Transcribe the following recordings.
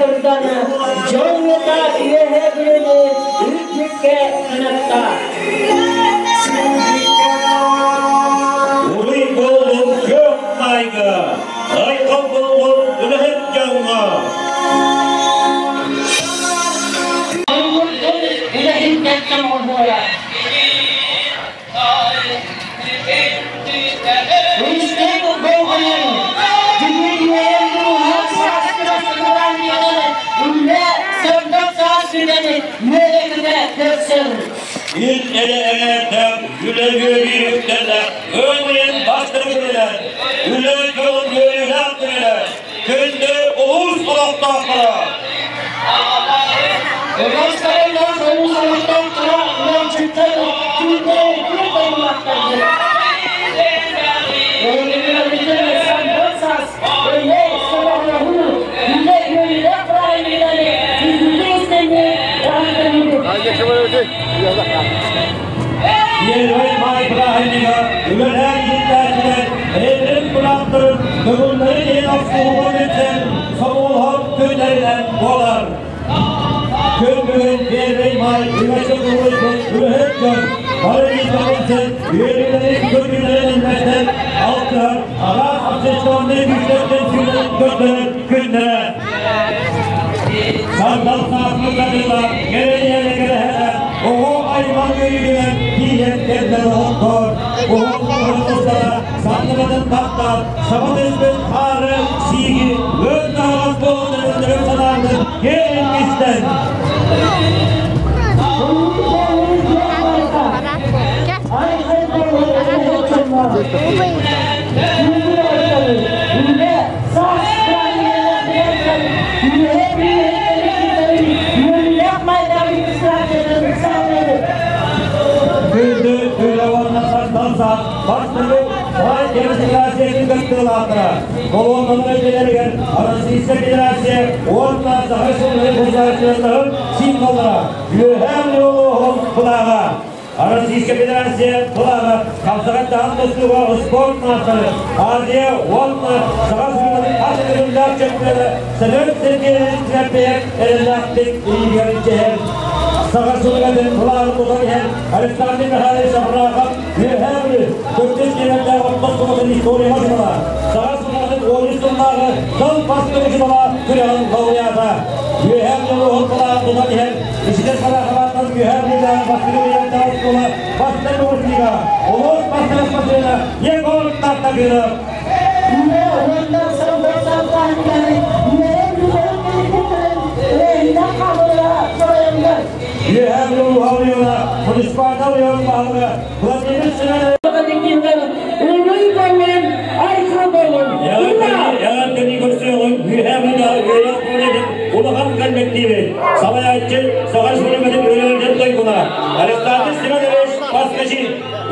турданы, дьон үөһэ бүлүнү үрдүккэ кынатта. Уруй буоллун күөх майга, айхал буоллун үлэһит дьоҥҥо! Үлэһиттэн оҥоһуола. Истэн болҕойон, бүгүн үөһэн дууһа сааскы бастакылаанньыгынан үлэ сырдык саас күнэни үөрэ-көтө көрсөр. Ил эрэ эҥээрдээх үлэ үөрүү үктэллээх ыам ыйын бастакы күнүнэн, үлэ дьолун үөрүүлээх күнүнэн күндү улуус олохтоохторо! Улуустарынан улуус олохтоохторо ыалдьыттар күндү күн дойдулаахтаргыт. Эһигини сандал саас, үлэ сомоҕолоһуу, үлэ үөрүүлээх бырааһынньыгынан күндү истэҥҥэ эҕэрдэлиибит. Первый май бырааһынньыга үлэлээн иитээччилэр бэйэлэрин бырааптарын көҥүллэрин иһин охсуһууга түмсэн сомоҕолоһор күннэринэн буолар. Күн бүгүн Первый май үлэчи улууспут үлэһит дьон бары бииргэ үөрүүлэрин көрүүлэрин үллэстэн алтыһар араас общественнай күүстэртэн сүүрэн көрдөрөр күннэрэ. Сандал сааспытарыла кэрэ кэрэһэлэ оҕо аймах үөрүүтүгэр тиийэн кэллэ доҕоттор. Уһун санныбытын таптаан, саба түспүт хаары, сииги, өр таһаҕас буолан санаабыт киэҥ истэн. Күндү үлэ уонна сандал саас бастакы баай демонстрациятын кыттыылаахтара. Колоннанын өйдөлөрүгэр Российская Федерация уонна Саха Республикатын государственноһын символлара Үөһээ Бүлүү былааҕа. Российская Федерация былааҕа хамсаҕайдаһан тустууга спорт маастары Азия уонна Саха Республикатын хас көрүҥнээх чемпиона Семен Сергеевич Тимофеев эрэллээхтик илиигэр илдьэһэр. Саха Республикатын былааҕын тутан иһэр Александр Михайлович Абрахов Үөһээ Бүлүү төрдүс киирэрдээх орто оскуолатын историяҕа учуутала, Саха Республикатын уонус сыллааҕы сыл бастыҥ учуутала күрэҕин лауреата. Үөһээ Бүлүү улууһун былааҕын тутан иһэр Ичигэс Харахабааттан Үөһээ Бүлүүтээҕи бастакы билиэнтээх оскуола бастыҥ выпускнига, улуус бастыҥ спортсмена Егор Тартакынов. Үлэ уонна сандал саастааһыннары үөрэн бүлүүһүн кэлликтэрин үлэһиттэн хаалыылара салайаллар. Үөһээ Бүлүү улууһа оройуона муниципальнай оройуон баһылыга Владимир Семенович Уруй болун, айхал болун! Ура! Эҕэрдэни көрсүөҕүҥ Үөһээ Бүлүүтээҕи үөрэх управлениетын улахан коллективин, салайааччы Саха Республикатын үөрэҕин туйгуна Александр Семенович Поскачин,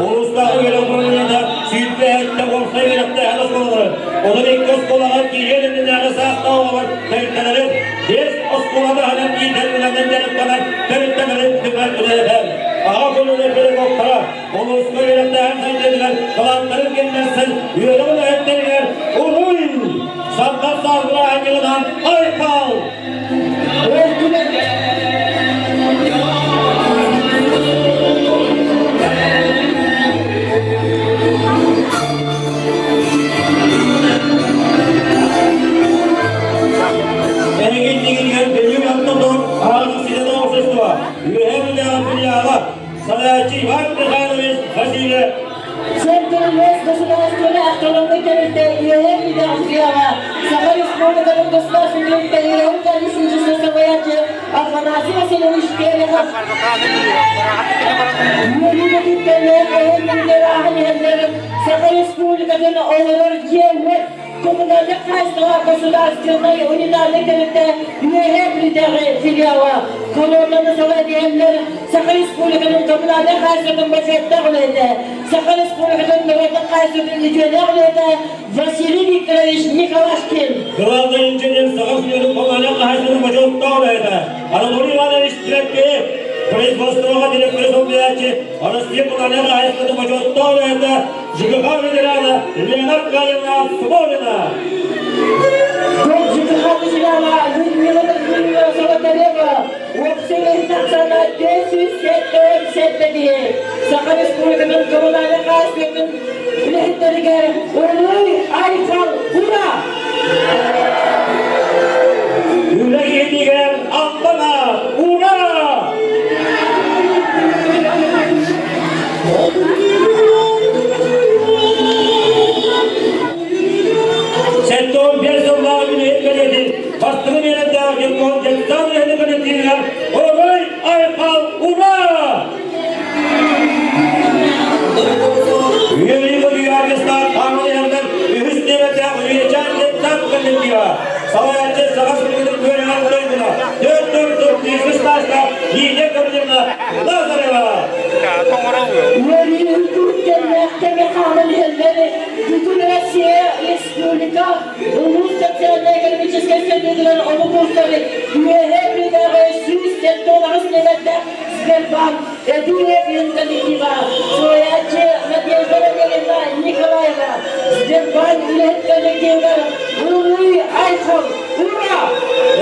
улуустааҕы үөрэх управлениета 27 уопсай үөрэхтээһин оскуолаларын, онон икки оскуолаҕа киириэн иннинээҕи саастаах оҕолор тэрилтэлэрин, биэс оскуола таһынан иитэр үлэнэн дьарыктанар тэрилтэлэрин түмэр үлэлэтэр. Аҕа көлүөнэ педагогтара улууска үөрэхтээһин сайдыытыгар талааннарын киллэрсэн үөрэх үлэһиттэригэр уруй! Сандал саас бырааһынньыгынан айхал! Эһигиннигинигэр Бүлүү аттотун аһаҕас ситэтэ общество Үөһээ Бүлүүтээҕи филиала салайааччы Иван Михайлович Васильев. Центральное государственное автономный тэрилтэ Үөһээ Бүлүүтээҕи филиала Саха Республикатын государственный тэрилтэ коллесничество салайааччы Афанасий Васильевич Терехов үөрүү-көтүү эһэн ааһан иһэллэр Саха Республикатын олорор дьиэ-уот коммунальнай хаһаайыстыба государственнай унитарнай тэрилтэ Үөһээ Бүлүүтээҕи филиала колоннаны салайан Саха Республикатын коммунальнай хаһаайыстыбатын бочуоттаах үлэһитэ, Саха Республикатын норуотун хаһаайыстыбатын үтүөлээх үлэһитэ Василий Викторович Николашкин. Главный инженер Саха Республикатын коммунальнай хаһаайыстыбатын бочуоттаах үлэһитэ Анатолий Иванович Тимофеев, производствоҕа директор солбуйааччы Россия коммунальнай хаһаайыстыбатын бочуоттаах үлэһитэ ЖКХ ветерана Лена Аркадьевна Смолина. ЖКХ Хабыжинова Людмила Владимировна Золотарева, уопсай 577 киһи. Саха Республикатын коммунальнай хаһаайыстыбатын үлэһиттэригэр Уруй, Айхал, Ура! Үлэ киһитигэр албан аат, ура! 75 сыллаах үбүлүөйүн бэлиэтин бастыҥы биэрэрдээх Дьокуон детсад үлэһитин коллективигэр Уруй, Айхал, ура! Үөрүү аргыстаах хааман иһэллэр үһүс нүөмэрдээх Үрүйэчээн детсад коллектива. Салайааччы Саха Республикатын үөрэҕэр туйгуна, 44 стажка Лидия Гавриловна Лазарева. Үөрүү кэннээх кэми хааман иһэллэр бүтүн Россия, республика, улуус социально-экономическай сайдыытыгар омук уустары Үөһээ Бүлүүтээҕи 178 нүөмэрдээх Сбербанк Эдуев коллектива, салайааччы Надежда Валерьевна Николаева, Сбербанк үлэһит коллективыгар Уруй, Айхал, Ура!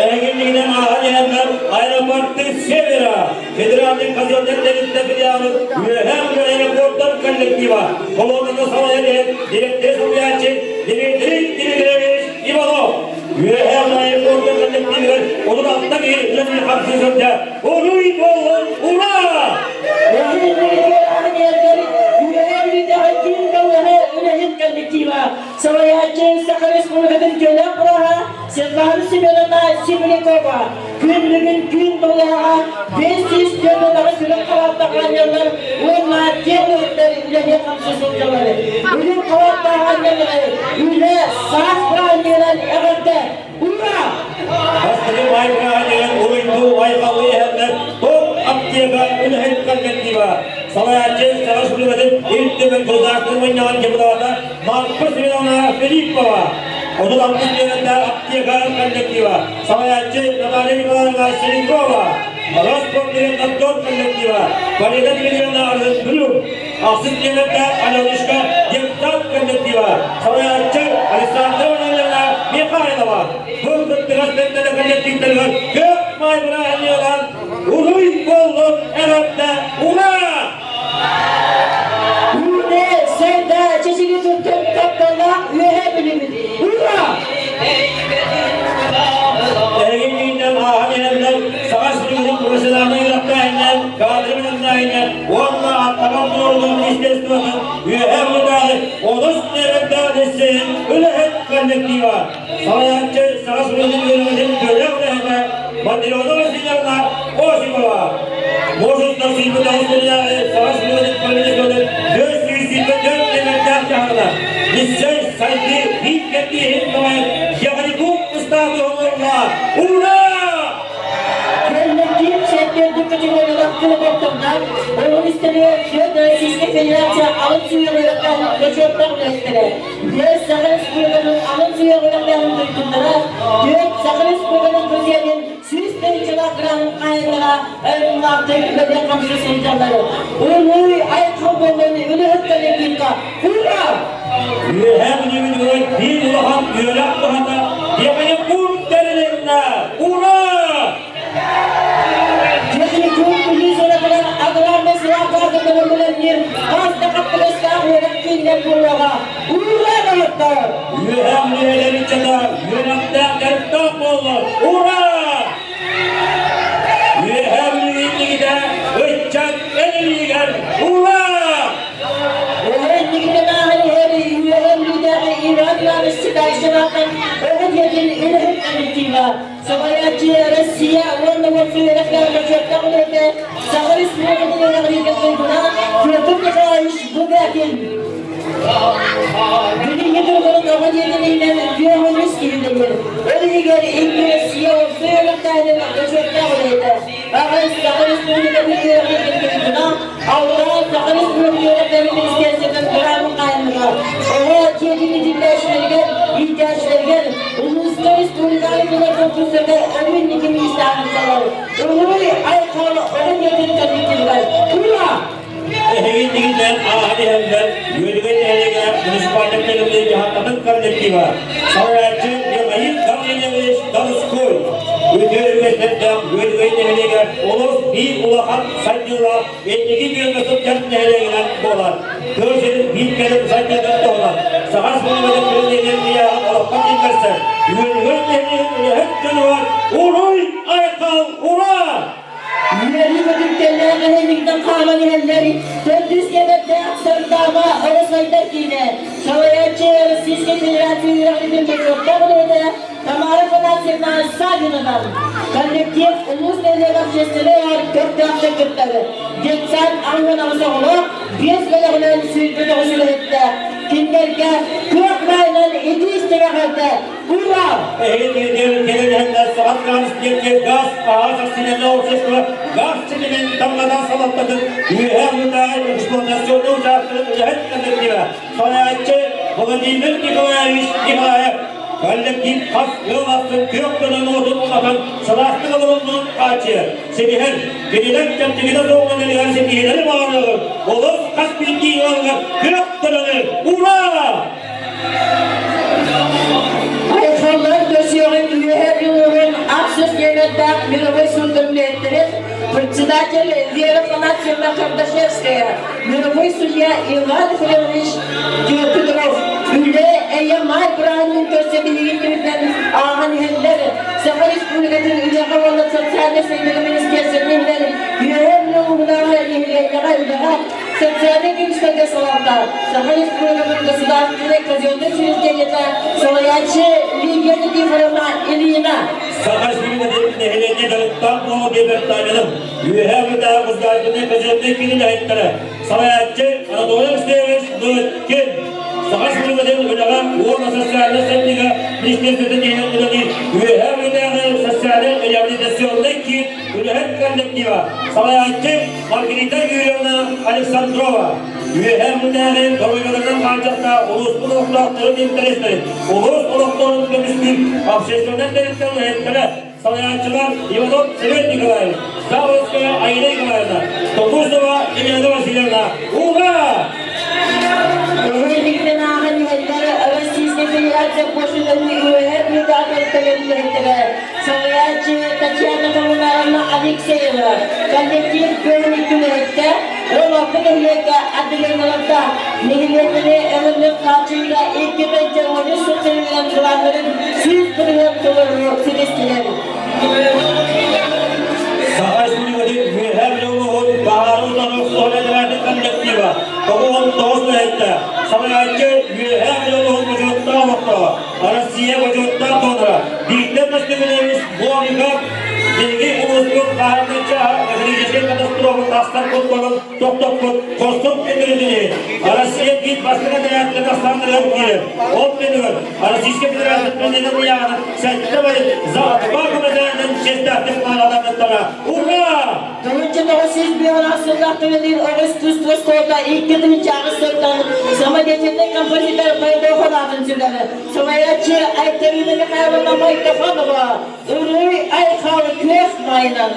Эһигиннигинэн ааһан иһэннэр аэропорты Севера федеральный казенный тэрилтэ филиалын Үөһээ Бүлүү аэропорттар коллектива колоннаны салайан иһэн директор солбуйааччы Дмитрий Дмитриевич Иванов. Үөһээ Бүлүү аэропорттар коллективигэр 36 киһи үлэлии хамсыы сылдьар. Уруй буоллун, ура! Эһигиннигинэн ааһан иһэллэр Үөһээ Бүлүүтээҕи киин балыыһа үлэһит коллектива, салайааччы Саха Республикатын үтүөлээх бырааһа Светлана Семеновна Сибирякова. Күн бүгүн күн балыыһаҕа 548 үрүҥ халааттаах аанньаллар уонна киэҥ үлэһиттэр үлэлии хамсыы сылдьаллар. Үрүҥ халааттаах аанньаллары үлэ саас бырааһынньыгынан эҕэрдэ! Ура! Бастакы маай бырааһынньыгын уруйдуу айхаллыы иһэллэр топ аптека үлэһит коллектива. Салайааччы Саха Республикатын Ил Түмэн Государственнай мунньаҕын депутата Марфа Семеновна Филиппова. 36 нүөмэрдээх аптека коллектива. Салайааччы Наталья Николаевна Селенкова. Роспотребнадзор коллектива. Полина Дмитриевна Арзенблюм. Ахсыс нүөмэрдээх Аленушка депутат коллектива. Салайааччы Александра Владимировна Михайлова. Бу кыттыгас бэртэлэ коллективтарыгар көп маай бырааһынньыгынан уруй буоллун, эҕэрдэ, ура! Үүнэ, сайда, чэчири туттун тапталлаах Үөһээ Бүлүүбүт! Ура! Эһигинниинэн ааһан иһэллэр Саха Республикатын профессиональнай үөрэхтээһиннэр, кадры бэлэмнээһиннэр уонна аттаран туруоруллар министерствотын Үөһээ Бүлүүтээҕи онус нүөмэрдээх лицейин үлэһит коллектива. Салайааччы Саха Республикатын үөрэҕин үтүөлээх үлэһитэ Матрена Васильевна Осипова. Муус устар 29 сыллааҕы Саха Республикатын правительствотын 424 нүөмэрдээх дьаһалына лицей сайдыы биир кэрдииһин салайан техникум ыстаатыһын Ура! Коллектив сәттер категориялар кылыбаттардан, оның истерге Российская Федерация алын сүйеғылықтарын бочоттар үлестері. Бес Саха Республиканың алын сүйеғылықтарын туйгундара, төрт Саха Республиканың президентин 100 тыһыынчалаах гранын хаһаайыннара ырымнаахты үлэлии хамсыы сылдьаллар. Уруй, айхал буоллун үлэһит коллективка! Ура! Үөһээ Бүлүүбүтүгэр биир улахан үөрэх кыһата техникум тэрилиннэ! Ура! Техникум Бүлүү зонатынан аграрный сылаа кафедры үлэлиир хас да хаттыгастаах үөрэх кииннэр буолуоҕа. Ура, доҕоттор! Үөһээ Бүлүү ыччата үөрэхтээх дьарыктаах буоллар! Ура! Үөһээ Бүлүү иннигитэ ыччат эн илиигэр! Ура! Эһигиннигинэн ааһан иһэр Үөһээ Бүлүүтээҕи Иван Иванович Седалищеваахтан оҕо дьиэтин үлэһит коллектива. Салайааччы Россия уонна уопсай үөрэхтээх бочуоттаах үлэһитэ Саха Республикатын үөрэҕириитин туйгуна Петр Николаевич Бубякин. Билиҥҥи туругунан оҕо дьиэтин иһинэн 43 киһи үлэлиир. Ол иһигэр икки Россия уопсай үөрэхтээһинин бочуоттаах үлэһитэ. Аҕыс Саха Республикатын үөрэҕириитин туйгуна, алта Саха Республикатын үөрэхтээһин министерствотын гранын хаһаайына. Оҕо дьиэтин иитиллээччилэригэр, иитээччилэригэр улууска республикаҕа ыытыллар конкурстарга өрүү инники миэстэҕэ тахсаллар. Уруй, айхал оҕо дьиэтин коллективыгар! Ура! Эһигиннигинэн ааһан иһэллэр Үөдүгэй нэһилиэгэр муниципальнай тэриллии дьаһалтатын коллектива. Салайааччы Михаил Гаврильевич. сирдээх Үөдүгэй нэһилиэгэ олус биир улахан сайдыылаах инники күөҥҥэ сылдьар нэһилиэгинэн буолар. Тыа сирин биир кэлим сайдыытын туһунан Саха Республикатын Президенин ыйааҕын олоххо киллэрсэн, Үөдүгэй нэһилиэгин үлэһит дьонугар уруй айхал ура! Үөрүү көтүттэллээх эһэликтэн хааман иһэллэр төрдүс кэмэрдээх Сардаама Оросайдар киинэ салайааччы Российскай Федерация үөрэҕин бочуоттаах үлэһитэ Тамара Афанасьевна Саввинанан коллектив улуус нэһилиэк общественнай аар көхтөөхтүк кыттар. Детсад 88 оҕолоох, биэс бөлөҕүнэн 29 үлэһиттээх. Кинилэргэ күөх маайынан итии истиҥ эҕэрдэ! Ура! Эһиги кэлэн Саҕат Ганс газ аһаас акционерное общество газ ситимин таммадан салалтатын Үөһээ Бүлүүтээҕи эксплуатационнай учаастагын үлэһит коллектива салайааччы Владимир Николаевич Николаев коллектив хас ыал ахсын күөх төнөн уотун уматан сылаастык олороллорун хааччыйар, ситиһэр, кинилэр чэпчэкитэ суоҕунан элиһэр ситиһиилэри баҕарыаҕын, олус хас биирдии ыалыгар күөх төлөнү ура! Айхаллар көрсүөҕүн Үөһээ Бүлүүһүн ахсыс нүөмэрдээх мировой суд үлэһиттэрин председатель Вера Афанасьевна Кардашевская, мировой судья Иван Ефремович Петров үлэ эйэ маай бырааһынньыгын көрсө биһигин түмүтүнэн ааҕан иһэллэр. Саха Республикатын үлэҕэ уонна социальнай сайдыыга министерствотын иһинэн Үөһээ Бүлүү улууһунааҕы нэһилиэнньэҕэ үлэҕэ социальнай көмүскэлгэ салалта Саха Республикатын государственнай казеннай учреждениета салайааччы Лидия Никифоровна Ильина. Саха Республикатын нэһилиэнньэ дьарыктаах буолуу департаменын Үөһээ Бүлүүтээҕи государственнай казеннай киин үлэһиттэрэ салайааччы Анатолий Алексеевич Лыткин Саха Республикатын үлэҕэ уонна социальнай сайдыыга министерствотын иһинэн үлэлиир Үөһээ Бүлүүтээҕи социальнай реабилитационнай киин үлэһит коллектива салайааччы Маргарита Юрьевна Александрова Үөһээ Бүлүүтээҕи доруобуйаларынан хааччахтаах улууспут олохтоохторун интэриэстэрин, улуус олохторун көмүскүүр общественнай тэрилтэ үлэһиттэрэ, салайааччылар Иванов Семен Николаевич, Ставровская Аида Николаевна, Токусова Елена Васильевна. Ура! Өрүллүктэн ааҕан иһэллэр Российскай Федерация Почтатын Үөһээ Бүлүүтээҕи тэрилтэлэрин үлэһиттэрэ, салайааччы Татьяна Коммунаровна Алексеева, коллектив бөһүлүк үлэһиттэ, 16 нэһилиэккэ отделениеларда нэһилиэнньэни өҥөнөн хааччыйыыга 2 13 сыл тэриллэн былааннарын 100% толору ситистилэр. Саха Республикатын Үөһээ Бүлүү улууһун баһаары утары охсуһар этэрээти коллектива 99 үлэһиттэ, салайааччы Үөһээ Бүлүү улууһун бочуоттаах олохтооҕо, Россия бочуоттаах донора Виктор Костюминович Новиков биһиги улууспут хаһааҥҥы чааһа экологическай катастрофа тахсар кутталын тохтоппут хорсун өтөрүтүнү Россия биир бастакы этэрээттэн ахсааннарыгар киирэр. Ол түмүгэр Российскай Федерация Президенин ыйааҕынан сэттэ байыт за отвагу мэтээлинэн чиэстээхтик наҕараадаланыттара. Ура! 1901 сыллаах төлөбүр оҕус тус оскуолата 2008 сылтан самодеятельнай композитор Майтофон аатын сүгэр. Салайааччы Айталина Михайловна Майтофонова Уруй Айхал күөх маайынан.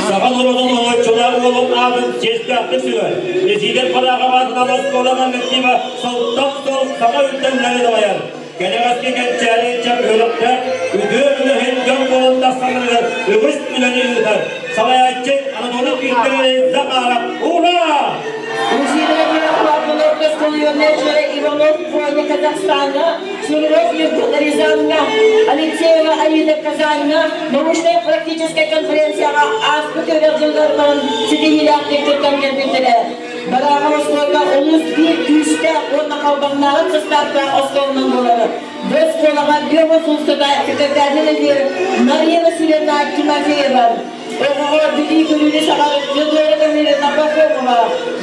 Саха норуотун оҥоччулаах уолун аатын чиэстээхтик сүгэр. Исиидэр Барахов аатынан оскуола коллектива сылтан сыл саҥа үрдэллэри дабайар. Кэнэҕэски кэнчээри ыччат үөрэхтээх, үтүө үлэһит дьон буолан тахсалларыгар үгүс үлэни ыытар. Салайааччы Анатолий Викторович Захаров. Ура! Иванов Фоне Казахстана, Суров Евгений Рязанна, Алексеева Аида Казанна научнай-практическай конференцияҕа ааспыт үөрэх дьылларынан ситиһиилээхтик кыттан кэлбиттэрэ. Барааҕа оскуолата олус биир күүстээх уонна халбаҥнааҕын састааптаах оскуоланан буолар. Бу оскуолаҕа био секретарынан үлэлиир Мария Васильевна Тимофеева, оҕоҕо билии-көрүүнү саҕар Федора Гавриловна Пахомова,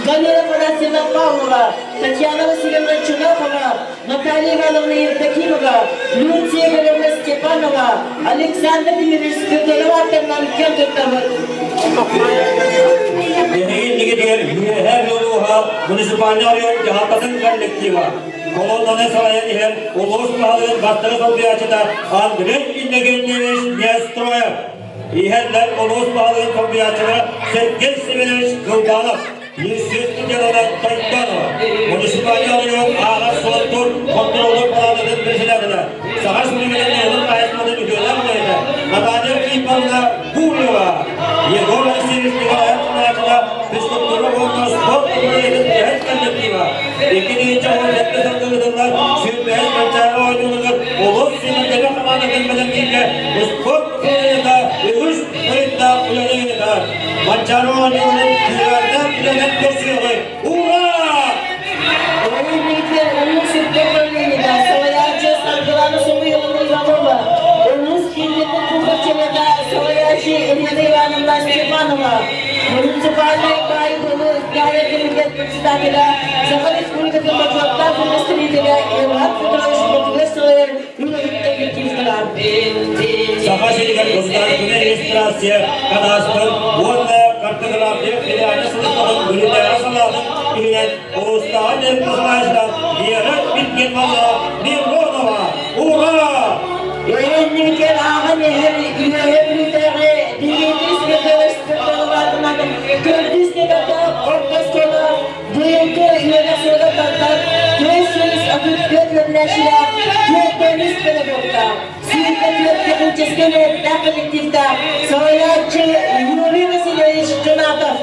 Галина Афанасьевна Павлова, Татьяна Васильевна Чунахова, Наталья Ивановна Евдокимова, Люция Игоревна Степанова, Александр Дмитриевич Спиридонов ааттарынан киэн туттабыт. Эһиги иннигитигэр Үөһээ Бүлүү муниципальнай оройуон дьаһалтатын коллектива колоннаны салайан иһэр улуус баһылыгын бастакы солбуйааччыта Андрей Иннокентьевич Неустроев, иһэллэр улуус баһылыгын солбуйааччылара Сергей Семенович Кылбанов, Юстиция Тойтонова, муниципальнай оройуон ааҕар суоттуур хонтуруоллуур палаататын председателэ, Саха Республикатын норуотун хаһаайыстыбатын үтүөлээх үлэһитэ Наталья Филипповна. Егоровна Гурьева. Егор Алексеевич Николаев салайааччыта физкультура уонна спорт управлениетын үлэһит коллектива. 2017 сылга ыытыллар 25 Манчаары оонньууларыгар улуус сүүмэрдэммит хамаандатын бэлэмнииргэ спорт управлениета үгүс өрүттээх үлэни ыытар. Манчаары оонньууларын күүрээннээх үлэнэн көрсүөҕү. Ура! Өрүүннүгүтүгэр улуус үрдүк управлениета салайааччы Саргылана Сомуйовна Иванова, улуус кииннэммит пугачевата салайааччы Елена Ивановна Степанова, муниципальнай баай-дуолу дьаһайар кэмитиэт председателэ, Саха Республикатын бочуоттаах представителэ Иван Петрович Ботугас салайар үлэһит коллективтара. Саха сиригэр государственнай регистрация, кадастр уонна картография федеральнай сулууспатын үлэтээҕи салаатын иһинэн улуустааҕы нефть салааччыта Вера Питкинова Миронова. Ура! Өйөннүгүтүгэр ааҕан иһэр Үөһэ Бүлүүтээҕи Дмитрий Михайлович Сырдаловатынан төрдүс нөмэрдээх орто оскуола быйылгы үөрэх сылыгар тартар 434 үөрэнээччилээх, 4 педагогтаах, 24 техническэй үлэһиттээх коллективтаах салайааччы Юрий Васильевич Жонатов.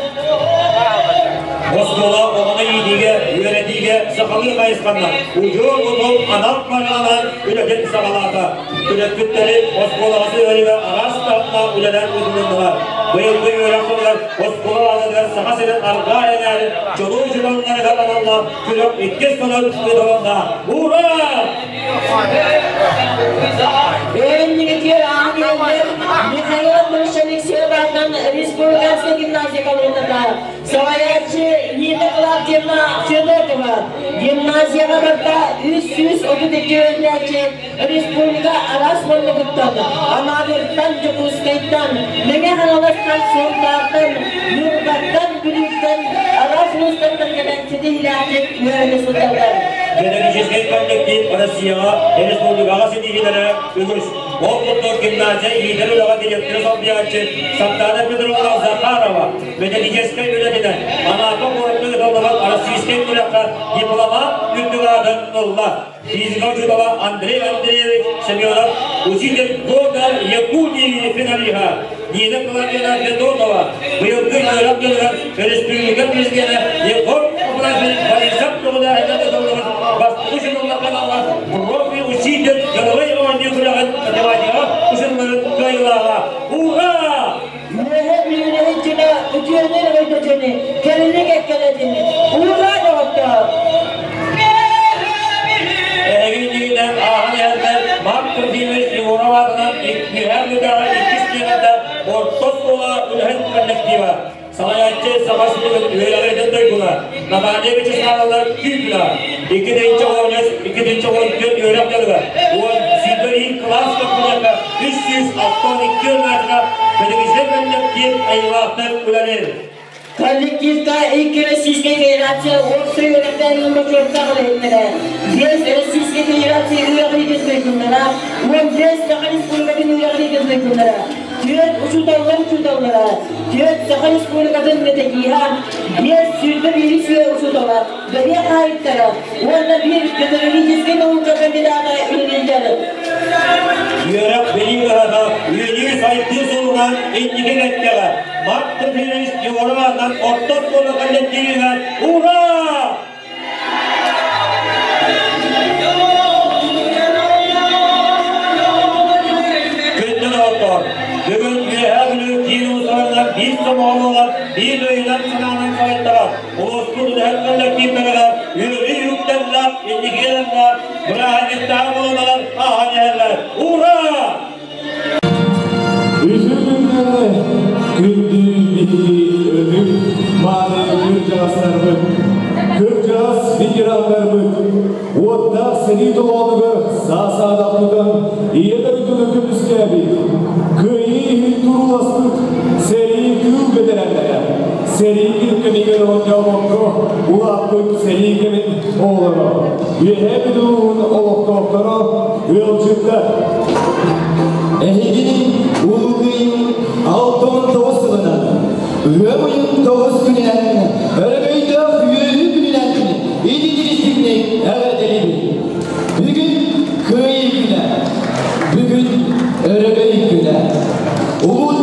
Оскуола оҕону иитиигэ, үөрэтиигэ сахалыы хайысханнан удьуор утум анал бараанан үлэтин саҕалаата. Төрөппүттэри оскуолаҕа сыһыарыыга араас таһымнаах үлэлэр ыытылыннылар. Быйылгы үөрэх сылыгар оскуола баазатыгар Саха сирин арҕаа эҥээрин чулуу учууталларыгар аналлаах күрэх иккис сылын ыытылынна. Ура! Бэйэннигитигэр аан иһэллэр Михаил Андреевич Алексеев аатынан Республиканскай гимназия колонната, салайааччы Нина Клавдиевна Федотова, гимназияҕа барда 332 үөрэнээччи республика араас муннугуттан, Анаабыртан, Дьокуускайтан, Мэҥэ Хаҥаластан, Сунтаартан, Ньурбаттан, Бүлүүттэн, араас улуустартан кэлэн ситиһиилээхтик үөрэнэ сылдьаллар. Педагогическай коллектив Россияҕа, республикаҕа ситиһиилэрэ үгүс. Ол курдук гимназия иитэр үлэҕэ директора солбуйааччы Сардана Петровна Захарова методическай үлэтинэн Анапа куоракка ыытыллыбыт Российскай күрэххэ дипломат үрдүк аатын ылла. Физика учуутала Андрей Андреевич Семенов учитель года Якутии финалиһа Нина Клавдиевна Федотова быйылгы үөрэх дьылыгар өрөспүүбүлүкэ президенэ Егор Афанасьевич Борисов көҕүлээһинэ ыытыллыбыт бастакы учууталларга аналлаах профи учитель дьоруой оонньуу күрэҕин математикаҕа учууталларын кыайыылааҕа. Ура! Үөһэ Бүлүүнэһин дьоно үтүөнү өйдөтүнү, кэрэни кэккэлэтини, ура доҕоттоор! Эһиги иннигинэн ааһан иһэрбэр Марк Трофимович Егоров аатынан Үөһээ Бүлүүтээҕи иккис смената орто оскуола үлэһит коллектива, салайааччы Саха сиригэр үөрэҕирдэн дойгуна Наталья Вячеславовна Күүпүна, 2013, 2014 үөрэх дьылыгар 10 21 кылаас кабинетка 362 өрнөөчүгө педагогическай коллектив айылаахтык үлэлиир. Коллективка икки Российскай Федерация уопсай үөрэхтээһинин бочуоттаах үлэһиттэрэ, биэс Российскай Федерация үөрэҕириитин туйгуннара, 15 Саха Республикатын үөрэҕириитин туйгуннара, түөрт учууталлар учууталлара, түөрт Саха Республикатын методиһа, биэс 21 үө учуутала, бэлиэ хаһаайыттара уонна биир педагогическай наука кандидата үлэлииллэр. Үөрэх билии кыһата үүнүү сайдыы суолунан инники кэккэҕэ Марк Трофимович Егоров аатынан орто оскуола коллективигар ура! Күндү доҕоттоор, бүгүн Үөһээ Бүлүү киин улуустарынан биир сомоҕо буолан, биир өйүнэн-санаанан салайтарар улууспут үлэһит коллективтарыгар үөрүү үктэллээх, инники эрэллээх бырааһынньыктааҕы буолалар ааһан иһэллэр. Ура! Үтүө күннэри күндү биһиги ытык мааны кырдьаҕастарбыт, кырдьаҕас ветераннарбыт, уоттаах сэрии толоонугар саа-саадах тутан Ийэ дойдуну көмүскээбит, кыайыы иһин турууласпыт сэрии тыыл бэтэрээннэрэ, сэрии кэмигэр оонньообокко улааппыт сэрии кэмин оҕолоро, Үөһээ Бүлүү улууһун олохтоохторо, ыалдьыттар. Эһигини Улуу Кыайыы 69 сылынан, ыам ыйын 9 күнүнэн, өрөгөйдөөх үөрүү күнүнэн ититик-истиҥник эҕэрдэлиибит. Бүгүн Кыайыы күнэ. Бүгүн өрөгөй күнэ. Улуу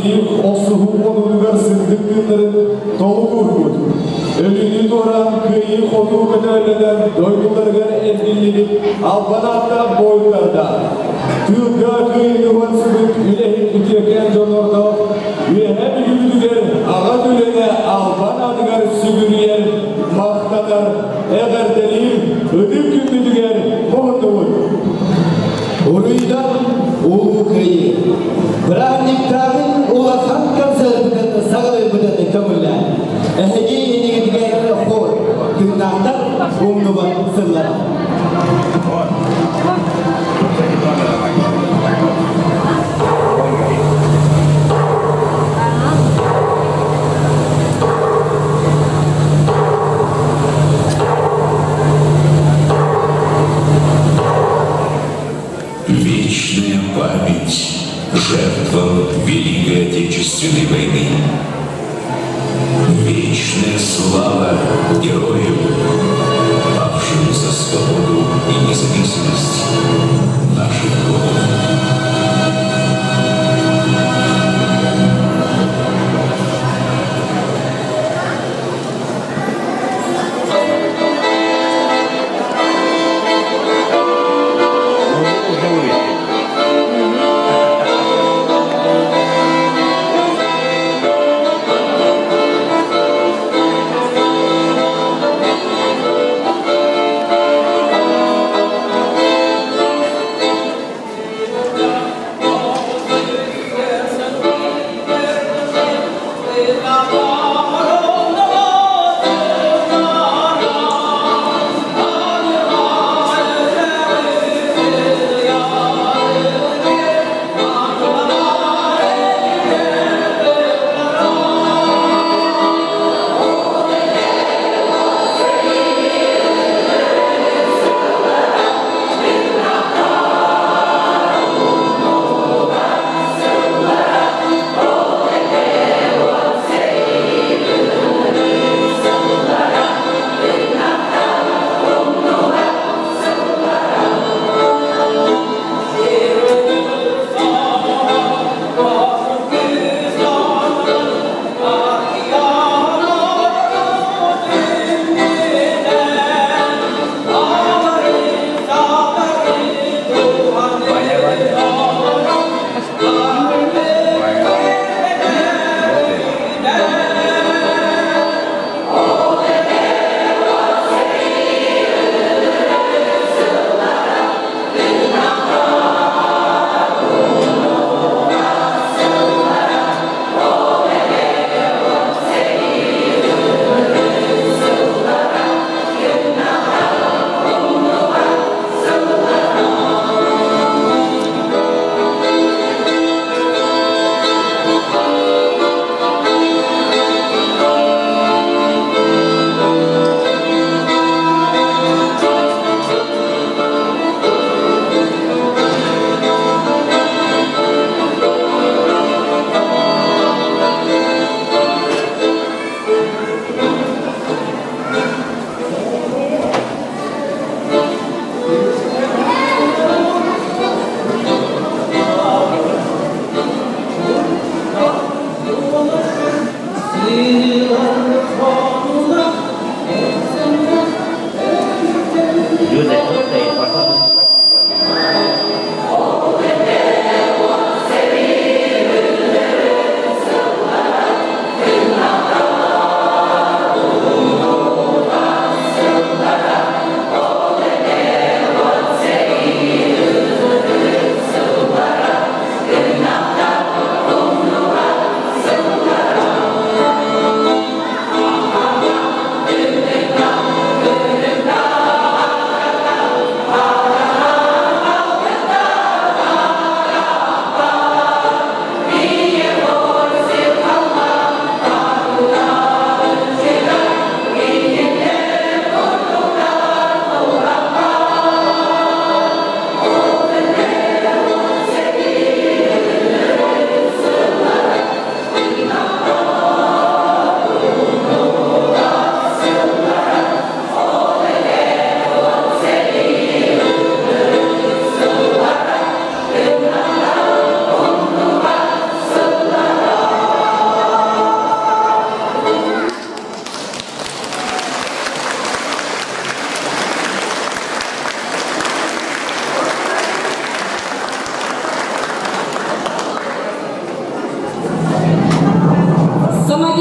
Сэрии охсуһуу хонуутугар сырдык тыыннарын толук уурбут, өлүүнү туораан кыайыы-хотуу көтөөллөнөн дойдуларыгар эргиллибит албан ааттаах буойуттардаах, тыылга кыайыыны уһансыбыт үлэһит үтүөкээн дьоннордоох Үөһээ Бүлүүбүтүгэр аҕа көлүөнэ албан аатыгар сүгүрүйэр, махтанар, эҕэрдэлиир ытык күммүтүгэр муһуннубут. Уруйдан Улуу Кыайыы! Бырааһынньыктааҕы улахан концерпытын саҕалыырбытын көҥүллээн, эһиги иннигитигэр хор, тыыннаахтар умнубат сыллара. Вечная память жертвам Великой Отечественной войны. Вечная слава героям, павшим за свободу и независимость нашей Родины.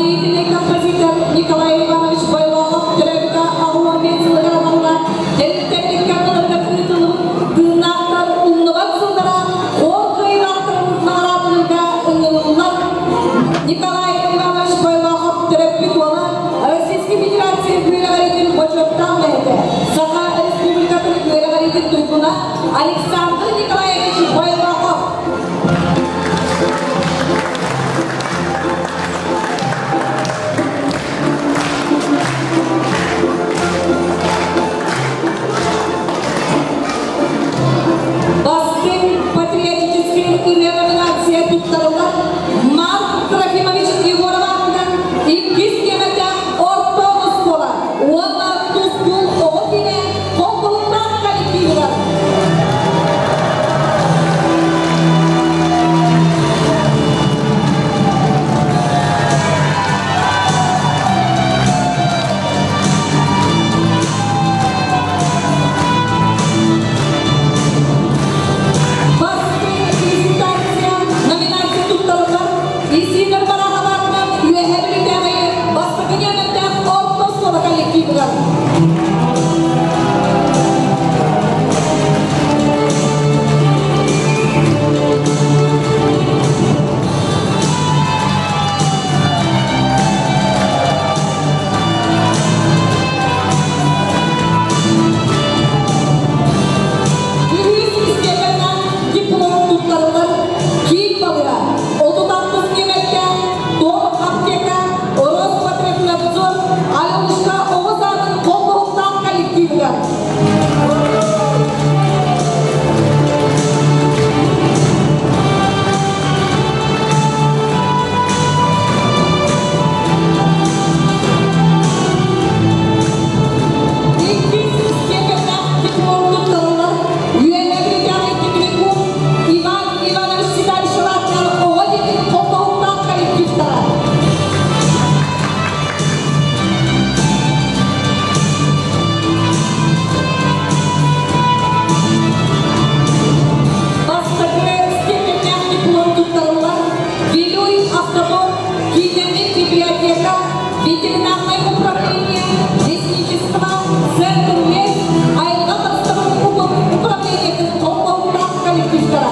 Самодеятельный композитор Николай Иванович Бойлохов төрөөбүтэ 85 сылыгар аналлаах тэрилтэлэрин кардаларыгар ыытыллыбыт тыыннаахтар умнубат сыллара хор кыайыылаахтарын наҕараадаларга ыҥырыллар. Николай Иванович Бойлохов төрөппүт уола Российскай Федерация үөрэҕириитин бочуоттаах үлэһитэ, Саха Республикатын үөрэҕириитин туйгуна Александр Николаевич Бойлохов. Бастыҥ патриотическай ырыа номинация туттарыллар Марк Трофимович Егоров аатынан иккис тиэмэтээх орто оскуола уонна тустуу оҕо киинэ холбоһуктаах коллективыгар. Бастыҥ презентация номинация туттарыллар Исидор Барахов аатынан Үөһээ Бүлүүтээҕи бастакы нүөмэрдээх орто оскуола коллективыгар. Үһүс истиэпэннээх диплом туттарыллар киин балыыһа 36 нүөмэрдээх Дом аптека Роспотребнадзор Алёнушка оҕо саадын холбоһуктаах коллективыгар. Иккис степеннээх диплом туттарыллар Үөһээ техникум Иван Иванович Седалищев аатынан оҕо дьиэтин холбоһуктаах коллективтара. Бастакы степеннээх диплом туттарыллар Вилюй автодом киинэммит библиотека, ветеринарное управление, лесничество, центр лес, айылҕа харыстабылын управлениетын холбоһуктаах коллективтара.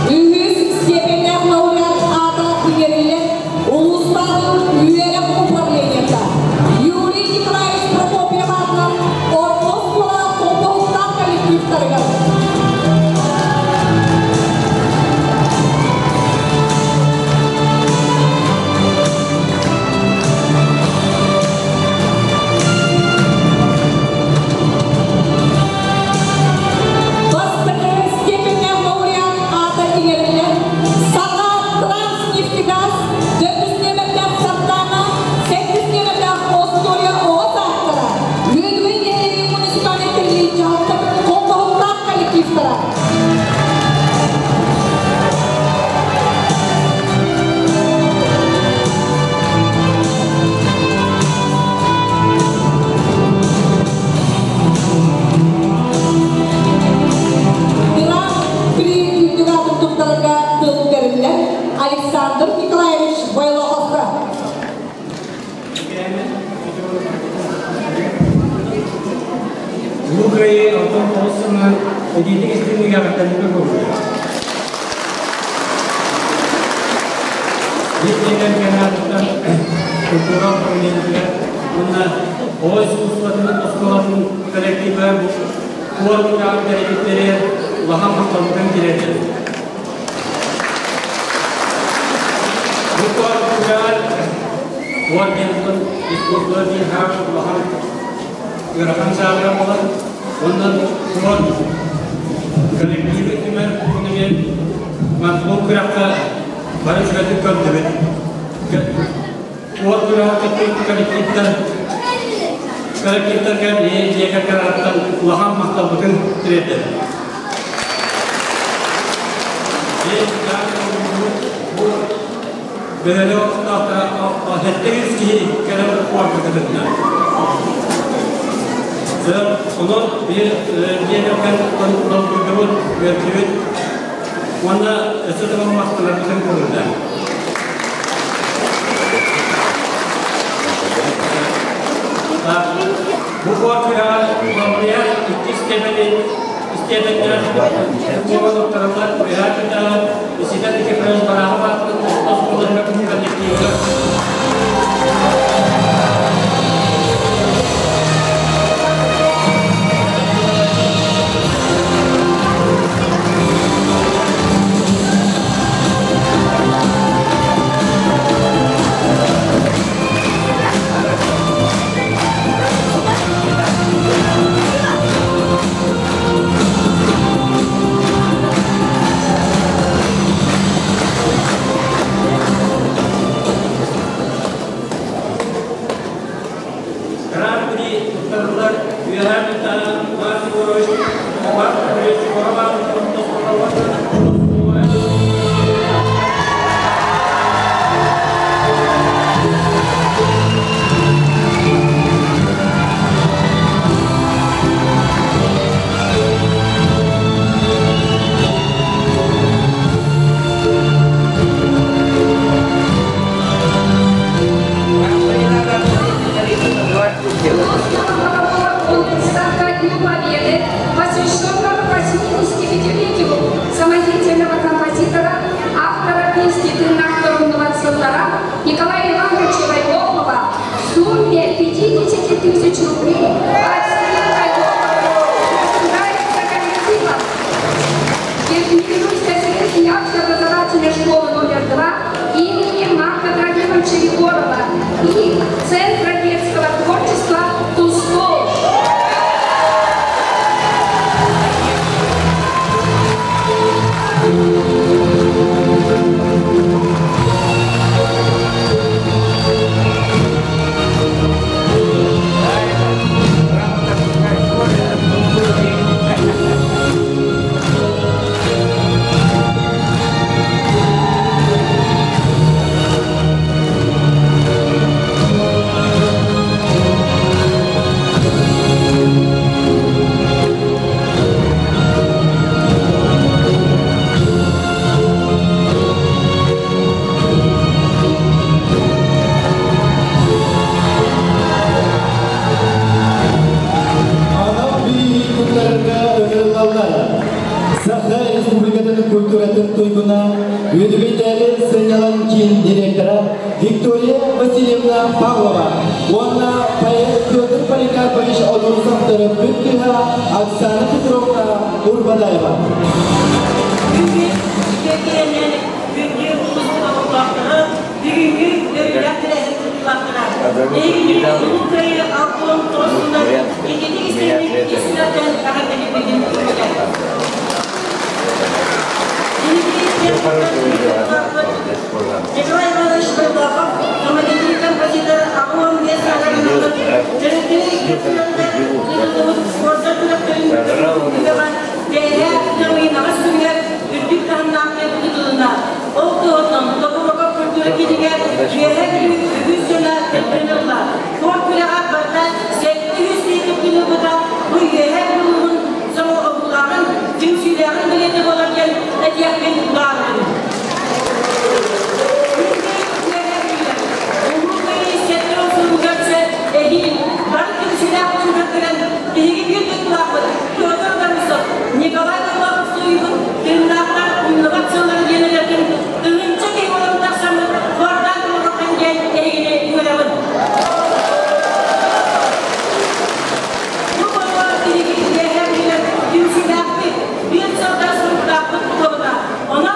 Үһүс степеннээх лауреат аата иҥэриллэн улуустааҕы үөрэх управлениета Юрий Николаевич Прокопьев аатынан орто оскуола холбоһуктаах коллективтарыгар. Бастакы степеннээх лауреат аата иҥэриллэн Саха Транснефтегаз төрдүс нүөмэрдээх Сардаана, сэттис нүөмэрдээх Остуоруйа оҕо саадтара, Үөдүгэй нэһилиэгин муниципальнай тэриллии дьаһалтатын холбоһуктаах коллективтара. Гран-при үрдүк аатын туттарарга тыл бэриллэр Александр Николаевич Бойлоховка. Улуу Кыайыы 69 сылынан итиитик истиҥник эҕэрдэлииргэ көҕүлүүр. Биир дьиэ кэргэн аатыттан культура управлениетыгар уонна оҕо искусствотын оскуолатын коллектива хуор күрэҕин тэрийбиттэригэр улахан махталбытын тириэрдэбит. Бу хуор күрэҕэр хуор диэн искусство биир хаамар улахан ыарахан жанра буолар. Онон хуор коллективы түмэр күнүгэр бу күрэххэ бары үчүгэйдик көрдүбүт. Хуор күрэҕэр кыттыбыт коллективтар коллективтарга дьиэ кэргэн ааттан улахан махталбытын тириэрдэбит. Бөһөлө 700 киһи кэлэн хуорга кытынна. Онон биир диэбэккэн долгуйдубут, үөрдүбүт уонна өссө төгүл махтанарбытын көҥүллэ. Бу хуор күрэҕэр Мамлея иккис степени степеннээх кубогын туттарыллар Үөһээ Күндээҕи Исидор Никифорович Барахов аатынан орто оскуолатыгар коллективыгар. Гран-при туттарыллар Үөһээ Бүлүүтээҕи Марк Егорович Марк Егорович Егоров аатынан Ко Дню Победы, посвященного 85-летию самодеятельного композитора, автора песни «Тыннах Сыллара» Николая Ивановича Байлохова в сумме 50 тысяч рублей от присуждается коллективом Верхневилюйской средней общеобразовательной школы номер 2 имени Марка Трофимовича Егорова и Центра детского творчества «Тустол». Анал бирииһи туттарарга ыҥырыллаллар. Саха Республикатын культуратын туйгуна, Үөдүгэйдээҕи сынньалаҥ киин директора Виктория Васильевна Павлова уонна поэт Петр Поликарпович Одунцов төрөппүт кыыһа Оксана Петровна Урбадаева. Бүгүҥҥү үтүө күндү улууспут олохтоохторо, бүгүҥҥү үөрүүлээх тэрээһин кыттыылаахтара. Эһигини Улуу Кыайыы 69 сылынан ититик истиҥник ис сүрэхтэн эҕэрдэлиирбитин көрүлэр. Николай Иванович Бойлохов, самодеятельный композитор, 85 сааһыгар төрөппүтүн икки ыытыллыбыт спорда күрэхтэрин үгэҕэ бэйэ Намыынаҕас күнүгэр үрдүк таһымнаахтык ыытылынна. Ол туһунан Тобуроков культура киинигэр Үөһээ Бүлүү үгүс дьоно кыттыыны ылла. Спорт күрэҕэ барыта 700 киһи кыттыыны ылбыта бу Үөһээ Бүлүү улууһун сомоҕолоһуулааҕын, түмсүүлээҕин бэлиэтэ буолар диэн этиэхпин баҕарабын. Улуу Кыайыы 70 сылыгар эһиил бары түмсүүлээх буолан көрдөрөн, биһиги биир дойдулаахпыт Петр Борисов, Николай Крылов суруйбут «Тыыннаахтар умнубат сыллара» диэн үлэтин тыһыынча киһи буолан тахсаммыт хордаан оҥоруоххун диэн эһигини ыҥырабын. Бу буолуо биһиги үөһээ билэр түмсүүлээхпит, биир сылга суруктаахпыт туолута. Онон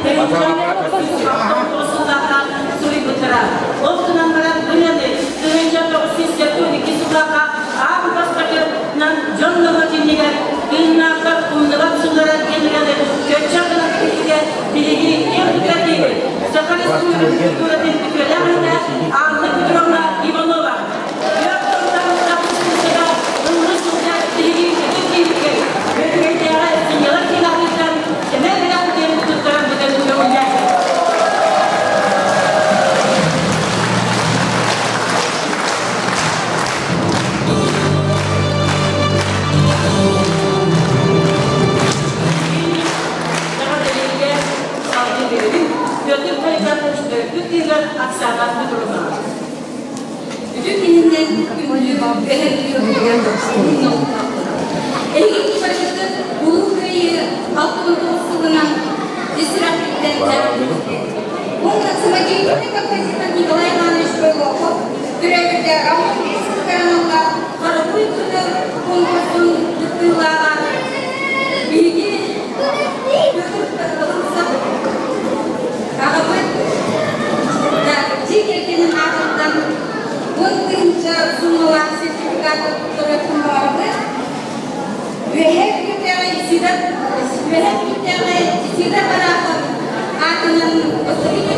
1969 сыллаахха суруйбуттара. Ол гынан баран ырыаны 1972 сыллаахха аан бастакынан дьон норуот иннигэр тыыннаахтар умнубат сыллара диэн ырыаны көччөх гынан кэбиһиигэ биһиги киэн туттар киһибит, Саха Республикатын культуратын үтүөлээх үлэһитэ Анна Петровна Иванова. Петр Поликарпович төрөппүт кыыһыгар Оксана Петровна. Бүтүн иһинэн күндү Эһиги барыгытын Улуу Кыайыы 69 сылынан ис сүрэхпиттэн эҕэрдэлиибин. Уонна самодеятельный композитор Николай Иванович Бойлохов төрөөбүтэ 65 сылыгар аналлаах Хоробуй күнү конкурсун кыттыылааҕа биһиги Петр Ылымсов аҕабыт дьиэ кэргэнин аатыттан 10 000 суумалаах сертификат туттарыахпын баҕарабыт. Үөһээ Бүлүүтээҕи Сидор Үөһээ Бүлүүтээҕи Сидор Барахов аатынан Василий